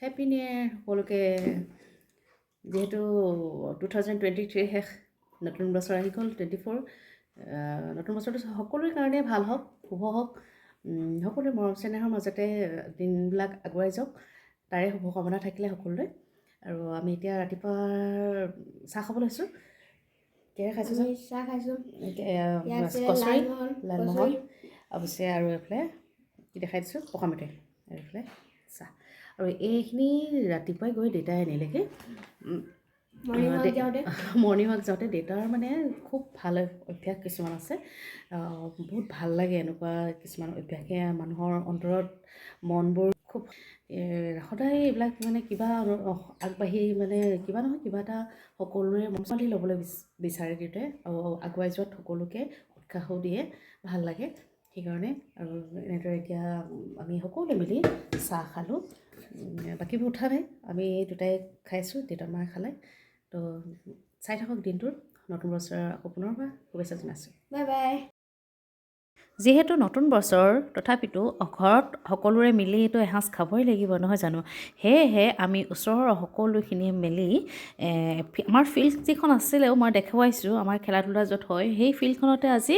Happy new year সকলোকে। যিহেতু 2023 শেষ, নতুন বছৰ আহি গ'ল 24। নতুন বছৰটো সকলোৰে কাৰণে ভাল হওক, শুভ হওক, সকলোৰে মৰম চেনেহৰ মাজতে দিনবিলাক আগুৱাই যাওক, তাৰে শুভকামনা থাকিলে সকলোৰে। আৰু আমি এতিয়া ৰাতিপুৱা চাহ খাব লৈছোঁ। কিহেৰে খাইছোঁ চাহ? আমি চাহ খাইছোঁ। ইয়াত আছে কচৰি, লালমোহন, লালমোহন কচৰি। অৱশ্যে। আৰু এইফালে কি দেখাই দিছোঁ? পকা মিঠৈ আৰু এইফালে চাহ। আৰু এইখিনি ৰাতিপুৱাই গৈ দেউতাই আনিলেগৈ। মৰ্ণিং ৱাক যাওঁতে। মৰ্ণিং ৱাক যাওঁতে দেউতাৰ মানে খুব ভাল অভ্যাস কিছুমান আছে। বহুত ভাল লাগে এনেকুৱা কিছুমান অভ্যাসে মানুহৰ অন্তৰত মনবোৰ খুব সদায় এইবিলাক মানে কিবা আগবাঢ়ি মানে কিবা নহয় কিবা এটা সকলোৰে মন ল'বলৈ বিচাৰে দেউতাই আৰু আগুৱাই যোৱাত সকলোকে উৎসাহো দিয়ে, ভাল লাগে সেইকাৰণে। আৰু এনেদৰে এতিয়া আমি সকলোৱে মিলি চাহ খালোঁ। বাকীবোৰ উঠা নাই, আমি দুটাই খাইছোঁ, দেউতা মায়ে খালে। তো চাই থাকক দিনটোৰ। নতুন বছৰৰ আকৌ পুনৰবাৰ শুভেচ্ছা জনাইছোঁ। Bye bye. যিহেতু নতুন বছৰ, তথাপিতো ঘৰত সকলোৰে মিলিতো এসাঁজ খাবই লাগিব, নহয় জানো? সেয়েহে আমি ওচৰৰ সকলোখিনিয়ে মিলি আমাৰ ফিল্ড যিখন আছিলেও মই দেখুৱাইছোঁ, আমাৰ খেলা ধূলা য'ত হয়, সেই ফিল্ডখনতে আজি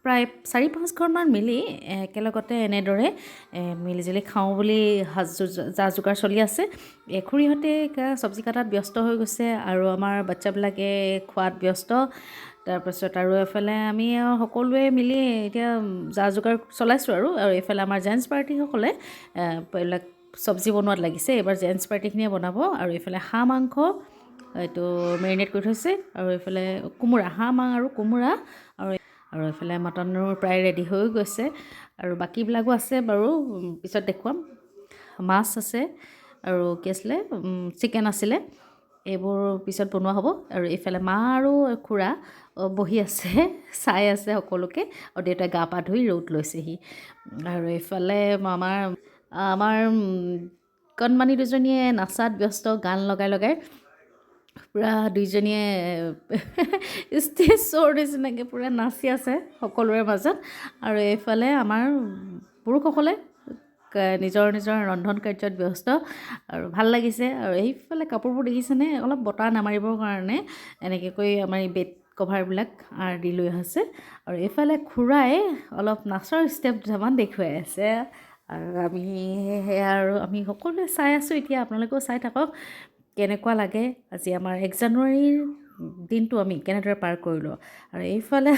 প্ৰায় চাৰি পাঁচ ঘৰমান মিলি একেলগতে এনেদৰে মিলিজুলি খাওঁ বুলি সাজু যা যোগাৰ চলি আছে। খুৰীহঁতে চব্জি কটাত ব্যস্ত হৈ গৈছে আৰু আমাৰ বাচ্ছাবিলাকে খোৱাত ব্যস্ত। তাৰপাছত আৰু এইফালে আমি সকলোৱে মিলি এতিয়া যা যোগাৰ চলাইছোঁ আৰু আৰু এইফালে আমাৰ জেণ্টছ পাৰ্টিসকলে এইবিলাক চব্জি বনোৱাত লাগিছে। এইবাৰ জেণ্টছ পাৰ্টিখিনিয়ে বনাব। আৰু এইফালে হাঁহ মাংস এইটো মেৰিনেট কৰি থৈছে আৰু এইফালে কোমোৰা, হাঁহ মাং আৰু কোমোৰা আৰু আৰু এইফালে মটনো প্ৰায় ৰেডি হৈ গৈছে আৰু বাকীবিলাকো আছে বাৰু, পিছত দেখুৱাম। মাছ আছে আৰু কি আছিলে, চিকেন আছিলে, এইবোৰ পিছত বনোৱা হ'ব। আৰু এইফালে মা আৰু খুৰা বহি আছে, চাই আছে সকলোকে আৰু দেউতাই গা পা ধুই ৰ'দ লৈছেহি। আৰু এইফালে আমাৰ আমাৰ কণমানি দুজনীয়ে নাচাত ব্যস্ত, গান লগাই লগাই পূৰা দুইজনীয়ে ষ্টেজ শ্ব'ৰ নিচিনাকৈ পূৰা নাচি আছে সকলোৰে মাজত। আৰু এইফালে আমাৰ পুৰুষসকলে নিজৰ নিজৰ ৰন্ধন কাৰ্যত ব্যস্ত আৰু ভাল লাগিছে। আৰু এইফালে কাপোৰবোৰ দেখিছেনে, অলপ বতাহ নামাৰিবৰ কাৰণে এনেকৈ কৰি আমাৰ এই বেড কভাৰবিলাক আঁৰ দি লৈ আছে। আৰু এইফালে খুৰাই অলপ নাচৰ ষ্টেপ দুটামান দেখুৱাই আছে আৰু আমি সেয়া আৰু আমি সকলোৱে চাই আছোঁ। এতিয়া আপোনালোকেও চাই থাকক কেনেকুৱা লাগে আজি আমাৰ 1 জানুৱাৰীৰ দিনটো আমি কেনেদৰে পাৰ কৰিলোঁ। আৰু এইফালে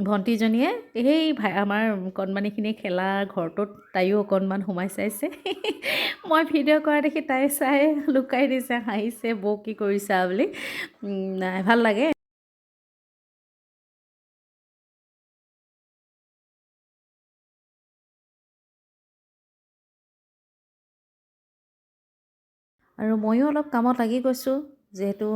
ভণ্টিজনীয়ে সেই ভাই আমাৰ কণমানিখিনিয়ে খেলা ঘৰটোত তাইও অকণমান সোমাই চাইছে। মই ভিডিঅ' কৰা দেখি তাই চাই লুকাই দিছে, হাঁহিছে, বৌ কি কৰিছা বুলি। নাই, ভাল লাগে। আৰু ময়ো অলপ কামত লাগি গৈছোঁ, যিহেতু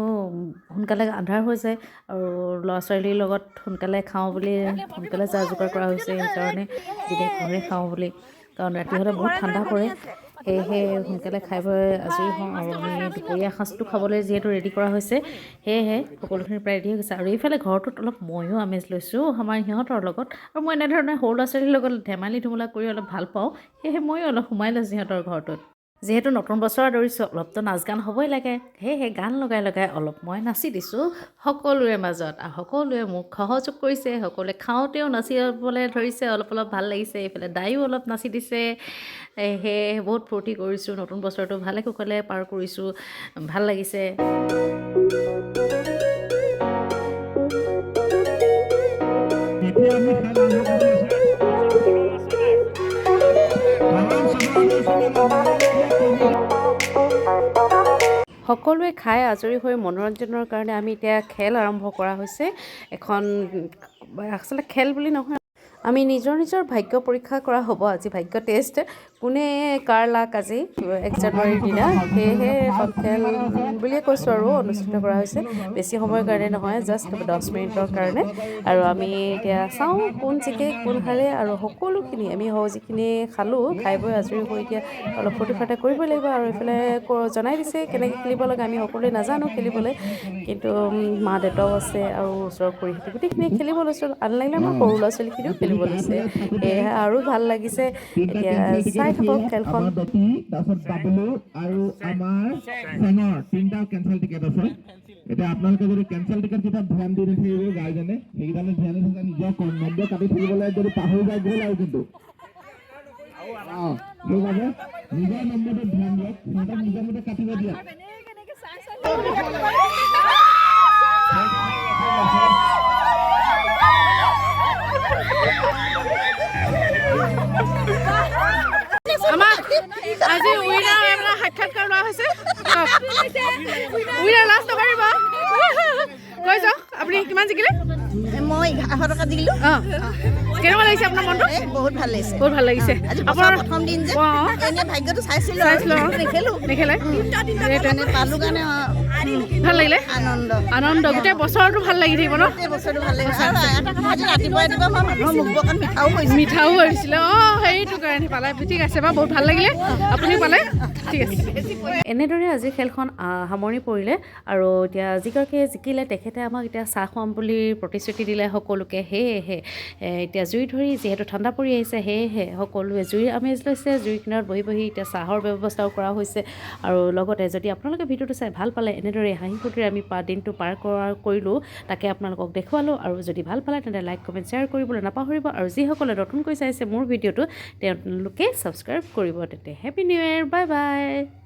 সোনকালে আন্ধাৰ হৈ যায় আৰু ল'ৰা ছোৱালীৰ লগত সোনকালে খাওঁ বুলি সোনকালে যা যোগাৰ কৰা হৈছে। সেইকাৰণে দিনে পোহৰে খাওঁ বুলি, কাৰণ ৰাতি হ'লে বহুত ঠাণ্ডা পৰে। সেয়েহে সোনকালে খাই বৈ আজৰি হওঁ আৰু আমি দুপৰীয়া সাঁজটো খাবলৈ যিহেতু ৰেডি কৰা হৈছে, সেয়েহে সকলোখিনি প্ৰায় ৰেডি হৈ গৈছে। আৰু এইফালে ঘৰটোত অলপ ময়ো আমেজ লৈছোঁ আমাৰ সিহঁতৰ লগত। আৰু মই এনেধৰণে সৰু ল'ৰা ছোৱালীৰ লগত ধেমালি ধুমুলা কৰি অলপ ভাল পাওঁ, সেয়েহে ময়ো অলপ সোমাই লৈছোঁ সিহঁতৰ ঘৰটোত। যিহেতু নতুন বছৰ আদৰিছোঁ, অলপতো নাচ গান হ'বই লাগে। সেয়েহে গান লগাই লগাই অলপ মই নাচি দিছোঁ সকলোৰে মাজত আৰু সকলোৱে মোক সহযোগ কৰিছে। সকলোৱে খাওঁতেও নাচিবলৈ ধৰিছে, অলপ অলপ ভাল লাগিছে। এইফালে দায়ো অলপ নাচি দিছে। সেয়ে বহুত ফূৰ্তি কৰিছোঁ, নতুন বছৰটো ভালে কুশলে পাৰ কৰিছোঁ, ভাল লাগিছে। এতিয়া আমি খেল আৰম্ভ কৰি আছোঁ। কাৰণ চবে সকলোৱে খাই আজৰি হৈ মনোৰঞ্জনৰ কাৰণে আমি এতিয়া খেল আৰম্ভ কৰা হৈছে। এখন আচলতে খেল বুলি নহয়, আমি নিজৰ নিজৰ ভাগ্য পৰীক্ষা কৰা হ'ব আজি, ভাগ্য টেষ্ট, কোনে কাৰ লাক আজি 1 জানুৱাৰীৰ দিনা। সেয়েহে এখন খেল বুলিয়ে কৈছোঁ আৰু অনুষ্ঠিত কৰা হৈছে, বেছি সময়ৰ কাৰণে নহয়, জাষ্ট 10 মিনিটৰ কাৰণে। আৰু আমি এতিয়া চাওঁ কোন জিকে কোন হাৰে। আৰু সকলোখিনি আমি যিখিনি খালোঁ, খাই বৈ আজৰি হৈ এতিয়া অলপ ফূৰ্তি ফাৰ্তা কৰিব লাগিব। আৰু এইফালে জনাই দিছে কেনেকৈ খেলিব লাগে, আমি সকলোৱে নাজানো খেলিবলৈ, কিন্তু মা দেউতাও আছে আৰু ওচৰৰ খুৰীহঁতে গোটেইখিনি খেলিব লৈছোঁ। আন লাগিলে আমাৰ সৰু ল'ৰা ছোৱালীখিনিও খেলিব লৈছে, সেয়েহে আৰু ভাল লাগিছে। এতিয়া চাই চাই থাকক খেলখন। আমাৰ দতি, তাৰপিছত বাবলু আৰু আমাৰ চেঙৰ তিনিটা কেঞ্চেল টিকেট আছে। এতিয়া আপোনালোকে যদি কেঞ্চেল টিকেট কেইটা ধ্যান দি নাথাকিব, গাৰ্জেনে সেইকেইটালৈ ধ্যান দি থকা, নিজৰ নম্বৰ কাটি থাকিবলৈ যদি পাহৰি যায়, গ'ল আৰু কিন্তু। সেইবাবে নিজৰ নম্বৰটো ধ্যান দিয়ক, সিহঁতক নিজৰ মতে কাটিব দিয়ক। আমাৰ আজি উইনাৰ আপোনাৰ সাক্ষাৎকাৰ লোৱা হৈছে। উইনাৰ, লাজ নকৰিব, কৈ যাওক, আপুনি কিমান জিকিলে? মই 11 টকা দিলোঁ। অঁ, কেনেকুৱা লাগিছে আপোনাৰ মনটো? এই বহুত ভাল লাগিছে। বহুত ভাল লাগিছে। আজি বছৰৰ প্ৰথম দিন যে। এনে ভাগ্যটো চাইছিলো আৰু। চাইছিলো, অ। নেখেলো। নেখেলে। মানে পালো কাৰণে ভাল লাগিলে। আনন্দ। আনন্দ, গোটেই বছৰটো ভাল লাগি থাকিব ন? গোটেই বছৰটো ভাল লাগিছে। আৰু এটা কথা, আজি ৰাতিপুৱা ৰাতিপুৱা মই মানুহৰ মুখবোৰ অকণ মিঠাও কৰিছোঁ। মিঠাও কৰিছিলে। অঁ, সেইটো কাৰণে পালে। ঠিক আছে বাৰু, বহুত ভাল লাগিলে, আপুনি পালে। ঠিক আছে। এনেদৰে আজি খেলখন সামৰণি পৰিলে আৰু এতিয়া যিগৰাকীয়ে জিকিলে, তেখেতে আমাক এতিয়া চাহ খুৱাম বুলি প্ৰতিশ্ৰুতি দিলে সকলোকে। সেয়েহে এতিয়া জুই ধৰি, যিহেতু ঠাণ্ডা পৰি আহিছে, সেয়েহে সকলোৱে জুইৰ আমেজ লৈছে। জুইৰ কিনাৰত বহি বহি এতিয়া চাহৰ ব্যৱস্থাও কৰা হৈছে। আৰু লগতে যদি আপোনালোকে ভিডিঅ'টো চাই ভাল পালে, এনেদৰে হাঁহি ফূৰ্তিৰে আমি দিনটো পাৰ কৰিলোঁ, তাকে আপোনালোকক দেখুৱালোঁ। আৰু যদি ভাল পালে, তেন্তে লাইক, কমেণ্ট, শ্বেয়াৰ কৰিবলৈ নাপাহৰিব। আৰু যিসকলে নতুনকৈ চাইছে মোৰ ভিডিঅ'টো, তেওঁলোকে ছাবস্ক্ৰাইব কৰিব। তেন্তে Happy New Year, bye bye.